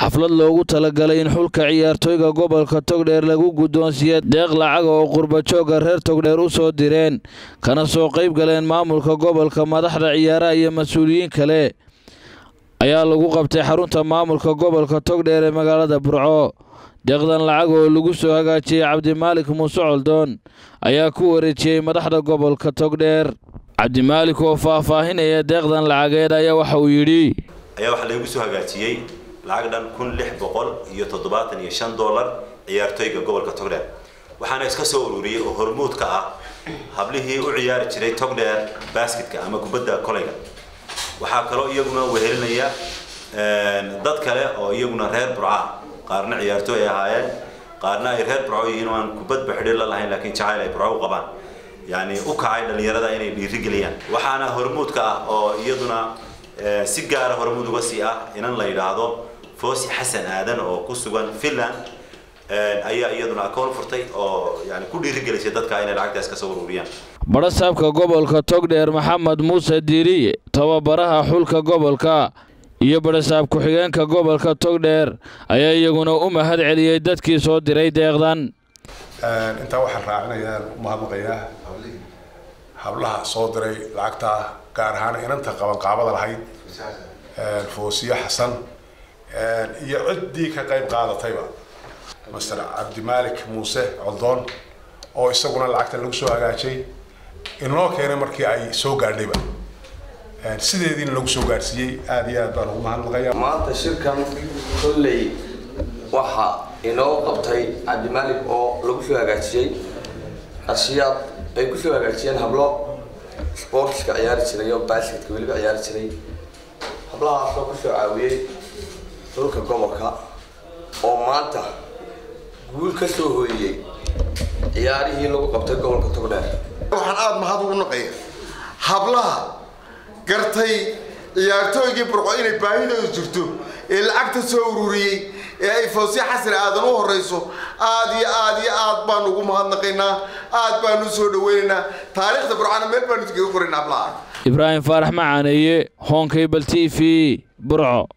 Xaflad loogu talagalay in xulka ciyaartoyga gobolka Togdheer lagu guddoonsiiyey deeq lacag oo qurbajooga reer Togdheer u soo direen, kana soo qayb galeen maamulka gobolka, madaxda ciyaaraha iyo mas-uuliyiin kale, ayaa lagu qabtay xarunta maamulka gobolka Togdheer ee magaalada Burco. Deeqdan lacag oo lagu soo hagaajiyey Cabdimaalik Muuse Coldoon ayaa ku wareejiyey madaxda gobolka Togdheer. Cabdimaalik oo faahfaahinaya deeqdan lacageed ayaa waxa uu yidhi: Ayaa waxaa laygu soo hagaajiyey lacag dhan $1,675 ciyaartoyga gobolka Togdheer. Waxaana iska soo ururiyey oo hormuud ka ah hablihii u ciyaari jiray Togdheer basketka ama kubadda kolayga. Waxaa kaloo iyaguna wehelinaya dad kale oo iyaguna reer Burca, qaarna ciyaartooy ay ahaayeen, qaarna ay reer Burco yihiin oo aan kubadba xidhiir la lahayn, laakiin jacayl ay Burco u qabaan, yani u kacay dhalinyarada inay dhiirigeliyaan. Waxaana hormuudka ah oo iyaduna si gaara hormuud uga sii ah inan la yidhaahdo Foosi Xasan Aadan oo ku sugan Finland, ayaa iyaduna akoon furtay oo yani ku dhiirigelisay dadka inay lacagtaas ka soo ururiyaan. Badhasaabka gobolka Togdheer Maxamed Muuse Diiriye, tababaraha xulka gobolka iyo badhasaab ku-xigeenka gobolka Togdheer ayaa iyaguna u mahad celiyey dadkii soo diray deeqdan. Intaa waxaan raacinayaa u mahadnaqayaa hablaha soo diray lacagtaa, gaar ahaan inanta qabanqaabada lahayd Foosiye Xasan iyo ciddii ka qayb qaadatayba, Master Cabdimaalik Muuse Coldoon oo isaguna lacagta lagu soo hagaajay inoo keenay markii ay soo gaadhayba sideediina lagu soo gaadhsiiyey. Aada iyo aad baan ugu mahadnaqaya. Maanta shirkan kolley waxa inoo qabtay Cabdimaalik oo lagu soo hagaajiyey ashiyaad ay kusoo hagaajiyeen hablo sportska ciyaari jiray oo basketka weliba ciyaari jiray, hablahaasoo kusoo caawiyey dhulka gobolka oo maanta guul ka soo hooyiyey ciyaarihii lagu qabtay gobolka Togdheer. Waxaan aada mahad ugu naqaya hablaha gartay ciyaartooygii Burco inay baahidooda jirto ee lacagta soo ururiyey ee ay Foosiye Xasan Aadan u horeyso. Aada iyo aad iyo aad baanu ugu mahadnaqaynaa, aad baanu usoo dhaweynaynaa, taariikhda Burcana meel baanu iskaga qoraynaa hablaha. Ibraahim Faarax Macaaneeye, Honkable TV, Burco.